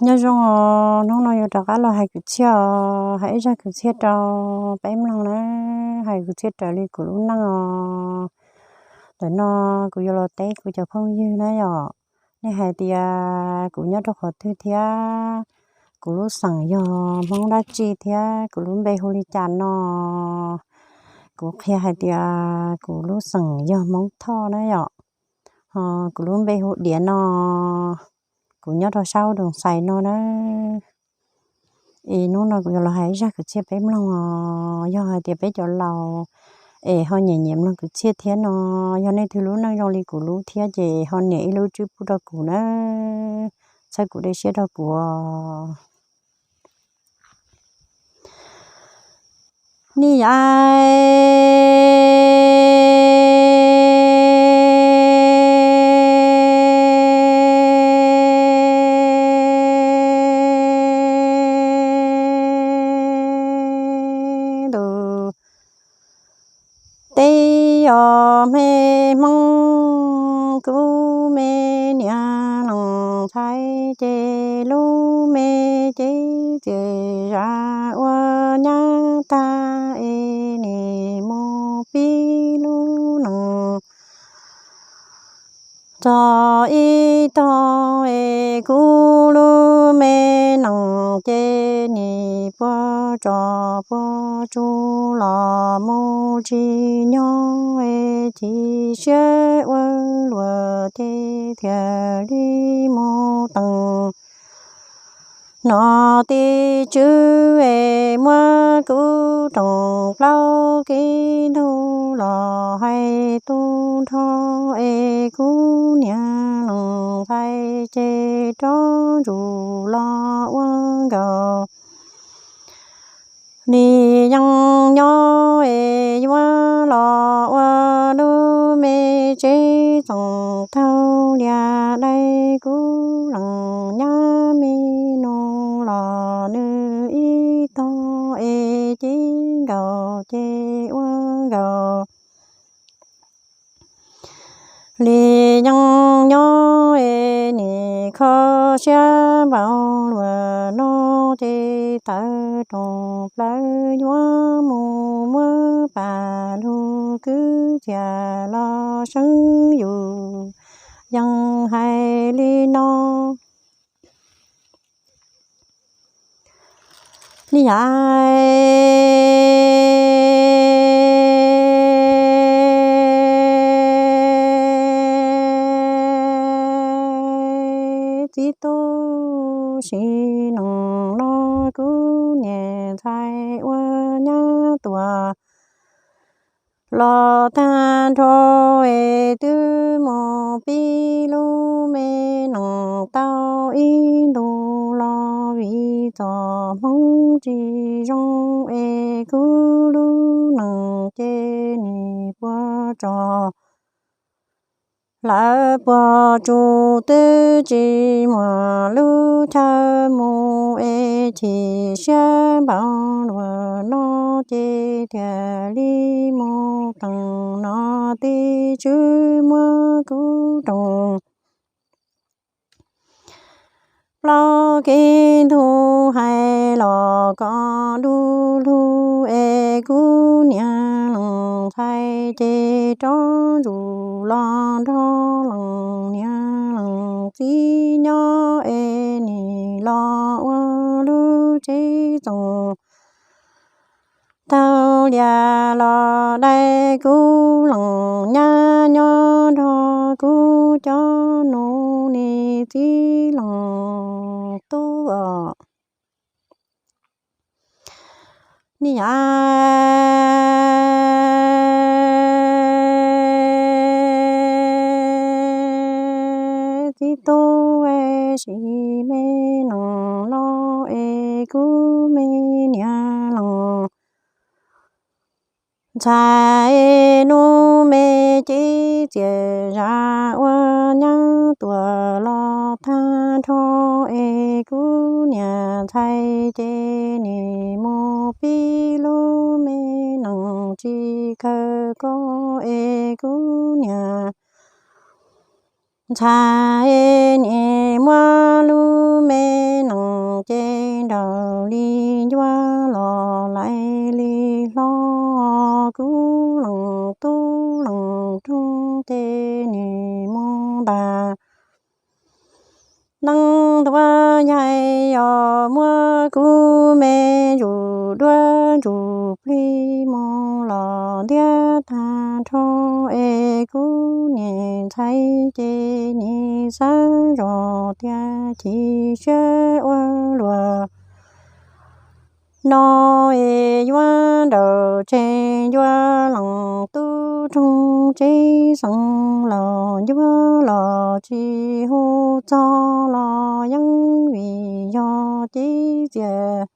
Nyob zoo os, hnub no yuav rov qab los hais kwv txhiaj os, hais ib zaj kwv txhiaj rau peb mloog na, hais kwv txhiaj raws li kuv lub neej os. Ntawm no kuv yuav los teb kuv cov phooj ywg na yom, nej hais tias kuv nyob rau qhov twg thiab kuv lub xeem yog Hmoob dab tsi thiab kuv lub npe hu li cas no. Kuv qhia hais tias kuv lub xeem yog Hmoob Thoj na yom, ho kuv lub npe hu Diav no, kuv nyob rau sab Doos Xais no na. Es hnub no kuv yuav los hais ib zaj kwv txhiaj peb mloog os. Yog hais tias peb cov laus es ho nyiam nyiam mloog kwv txhiaj thiab no, yog nej twg lub neej zoo li kuv lub thiab ces ho nias ib lub tswb pub rau kuv na, txhawb kuv dej siab rau kuv os. Ni yam ntu teb os me Hmoob, kuv me niam leej ntxhais ces lub me cev txias zam ua nyab tag es nim mus pib lub neej txog ib tog es kuv lub me neej ces nim puas tso puas tsu los mus tsis nyob es chim siab ua luaj ces thiaj li mus teem no tim tswv es muab kuv roos plaub kib ntug los hais tu nrho es kuv niam leej ntxhais ces rov ntsuj los ua nkaus li yeej nyob es yuav los ua lub me tsev txoos taug lias dai kuv leej nyab me nus los nws ib tog es cib nkaus ces ua nkaus li yeej nyob es nim kho siab npaum luaj no ces tawm roos plaws yuav mus muab pas lug kwv txhiaj los seev yus yeej hais li no. Ni yam txiv tub sim neej los kuv niam ntxhais ua nyab tuaj los tag nrho es twb mus pib lub me neej tau ib ntus los vim txoj hmoov tsis zoo es kuv lub neej ces nim puas tso lawm puas tsu twb tsis muaj lub chaw mus es chim siab npaum luaj no ces thiaj li mus teem no tim tswv muab kuv roos plaub kib ntug hais los kom du lug es kuv niam leej ntxhais ces rov ntsuj los nrog leej niam leej txiv nyob es nim los ua lub tsev txoos taug lias los dai kuv leej nyab nyob nrog kuv cov nus niam txiv leej tub os. Ni yam txiv tub sim me neej los es kuv me niam leej ntxhais lub me cev txias zam ua nyab tuaj los tag nrho es kuv niam ntxhais ces nim mus pib lub me neej tsis kawg koj es kuv niam ntxhais, nim muab lub me nees ces nraum li ncuab los lais li hlob, kuv leej tub leej roog ces nim mus ntas neeb ntuav ncaig, yog muab kuv me ntsuj duab ntsuj plig mus los ntiab tag nrho es kuv niam ntxhais ces nim xav zoj tias chim siab ua luaj no es yuav nraum tseg ncuab leej tub roog tsev xeev laus, ncuab los tsis hu txog los yeej vim yog cev txias.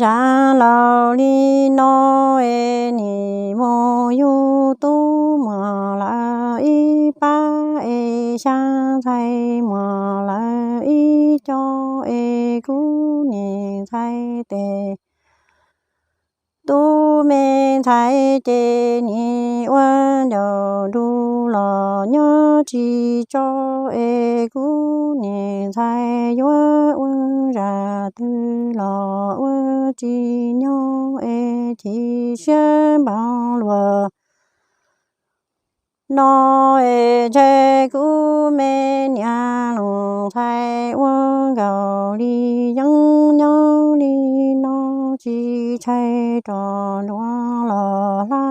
Zam laus li no es nim mus yug tub muam lawv ib pab es xya ntxhais muam lawv ib co es kuv niam ntxhais tes tub me ntxhais ces nim ua ncaus du los nyob tsis tso es kuv niam ntxhais yuav ua zam twg los ua tsis nyog es chim siab npaum luaj no es ntshai kuv me niam leej ntxhais ua nkaus li yeeb nyob li no tsis ntshai rov nruab los hla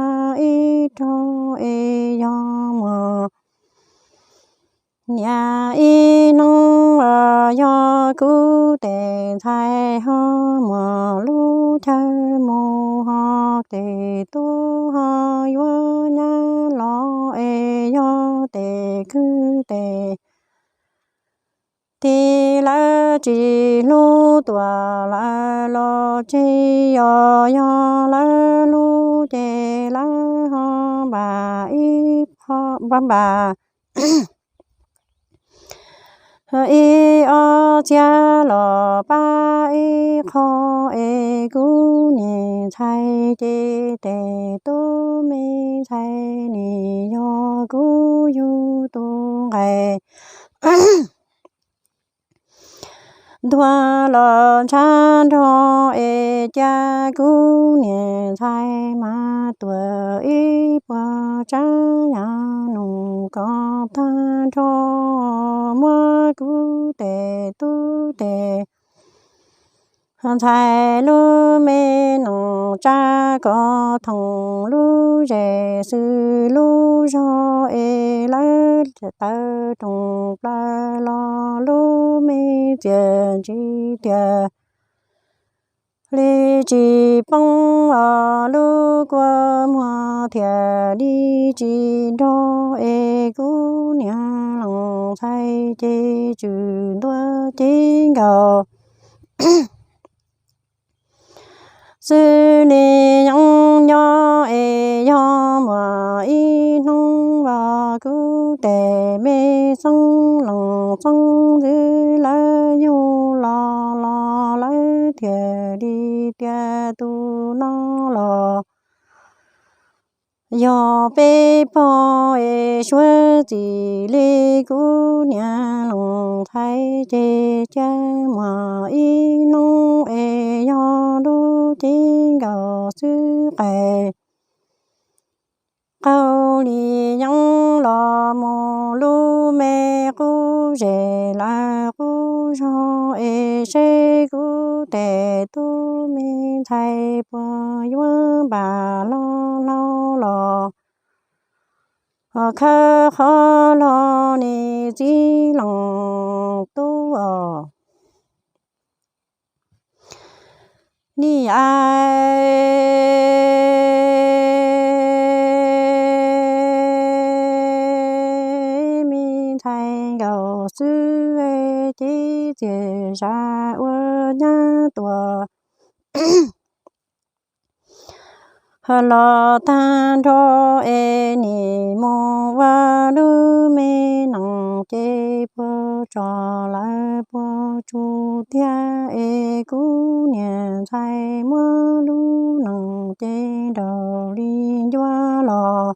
ib rog es yog muam niam ib hnub yog kuv tes ntxhais ho muaj lub chaw mus ho tes tub ho yuav nyab los es yog tes khwv tes tij lawv tsis hlub tuam lawv los tseg, yog yog lawv hlub ces lawv ho npam ib qho, npam ib ob txhiab los pab ib qho es kuv niam ntxhais ces tes tub me ntxhais nim yog kuv yug tus nqaij ntuag los ntshav nrog es cia kuv niam ntxhais mas tuam ib puas tsav yam num kom tag nrho muab kuv tes tub tes ntxhais lub me nees tsa kom thoom lub zes xws lub zog es lawv tawv roos plaws los lub me txias ntsis tias li tsis poob os, lub kua muag thiaj li tsis nrog es kuv niam leej ntxhais ces tswm ntua cev nkaus xws li yeeb nyob es yog muaj ib hnub los kuv tes me xoob leej xoob ntxwv lawv yug los los lawv thiaj li tias tus no los yog peb pog es suav txim li kuv niam leej ntxhais ces cia muaj ib hnub es yog lub cev nkaus xwb qais qaug li yeeb los mus lub me qub zes lawv qub zog es seb kuv tes tub me ntxhais puas yuav npam hlo hlo los khawb qhov hlo ne txiv leej tub os. Ni a, me ntxhais nkaus xwb ces txias zam ua nyab tuaj los tag nrho es nim mus ua lub me nees ces puas tso lawv puas tsu tiag es kuv niam ntxhais muab lub nees ces nraum li ncuab los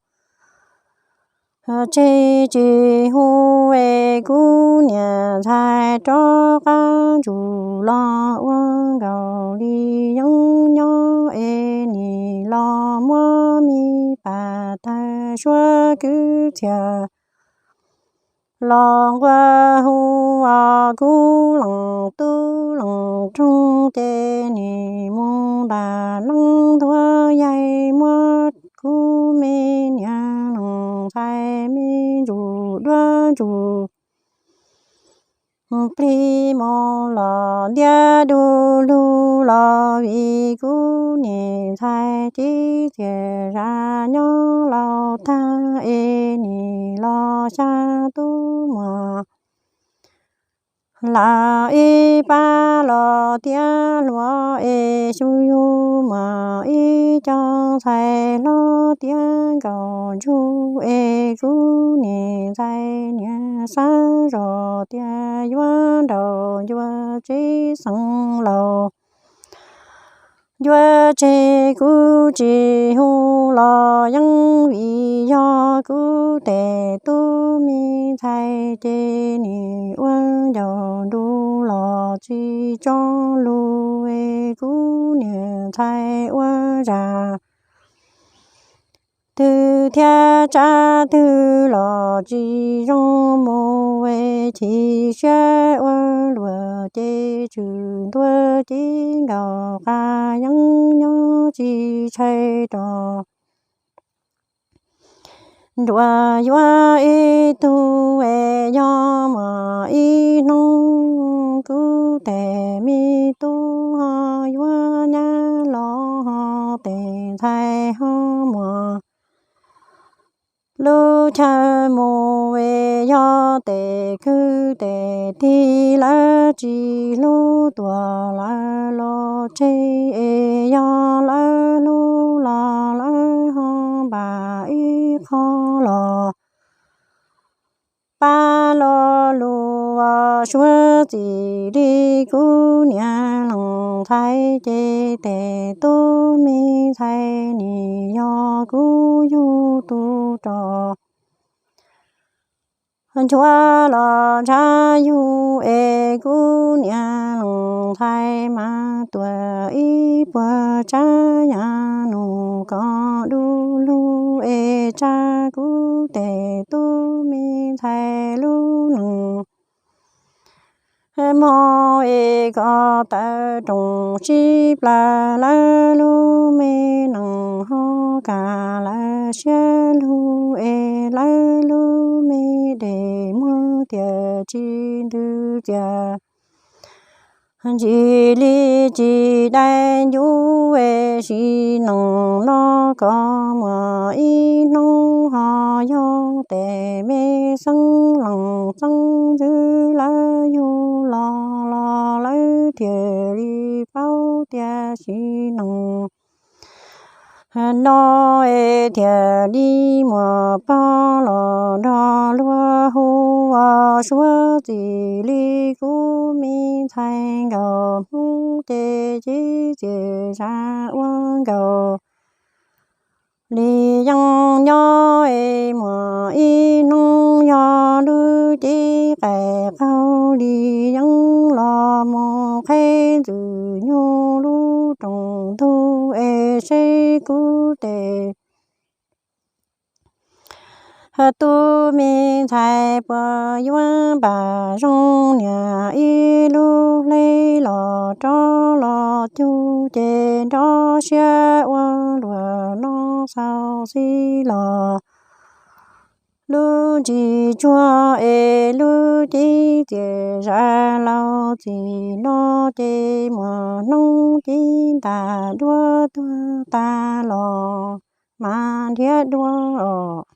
Tseg tsis hu es kuv niam ntxhais rov qab ntsum los ua nkaus li yeeb nyob es nim los muab me pas tawg suab kwv txhiaj los nquag hu os kuv leej tub leej roog ces nim mus nram leej ntuag yaig muab kuv me niam leej ntxhais me ntsuj duab ntsuj plig mus los ntiab du lug los vim kuv niam ntxhais cib txias zam nyob laus tag es nim los xya tub muam lawv ib pab los tiav hluas es xyu yug muam ib co ntxhais hlob tiav nkaus ntsug es kuv niam ntxhais niam xav zog tias yuav nraum ncua tsev xeev laus. Yuav tseg kuv tsis hu los yeej vim yog kuv tes tub me ntxhais ces nim ua ncaus nru los tsis tso lus es kuv niam ntxhais ua zam twg thiab tsab twg los tsis zoo mus es chim siab ua luam ces tswm ntuag cib nkaus qab yeeb nyob tsis tshaib rau nruas yuav ib tug es yog muaj ib hnub kuv tes me tub ho yuav nyab los ho tes ntxhais ho muaj lub chaw mus es yog tes kwv tes tij lawv tsis hlub tuaj lawv los tseg es yog lawv hlub los lawv ho npam ib qho los pab lo lus suav txim li kuv niam leej ntxhais ces tes tub me ntxhais nim yog kuv yug tub rog nchuav los ntshav yug es kuv niam leej ntxhais mas tuaj ib puag tsab yav nus kom du lug es tsab kuv tes tub me ntxhais lub neej hmo es kom tawv rooj sib plaws lawv lub me neej ho kam lawv siab lug es lawv lub me dej muag tias tsis ntws tias ntsis li tsis dai ncuv es sim neej no kom muaj ib hnub ho yog tes me xeeb leej xeeb ntxwv lawv yug los los lawv thiaj li paub tias sim neej no es thiaj li muaj pog los nrog luag hu ua suav txim li kuv me ntxhais nkaus hnub ces cib txias zam ua nkaus li yeeb nyob es muaj ib hnub yog lub cev qaij qaug li yeeb los mus qheb ntxwg nyoog lub rooj ntug es seb kuv tes tub me ntxhais puas yuav npam zoo niam ib lub hleb los rov los cug ces nrov siab ua luaj no xaus xib los lub ntsis tsuag es lub cev txias zam laus txim no ces muaj hnub cev ntas duab tuag tas los mas nrhiav duab os.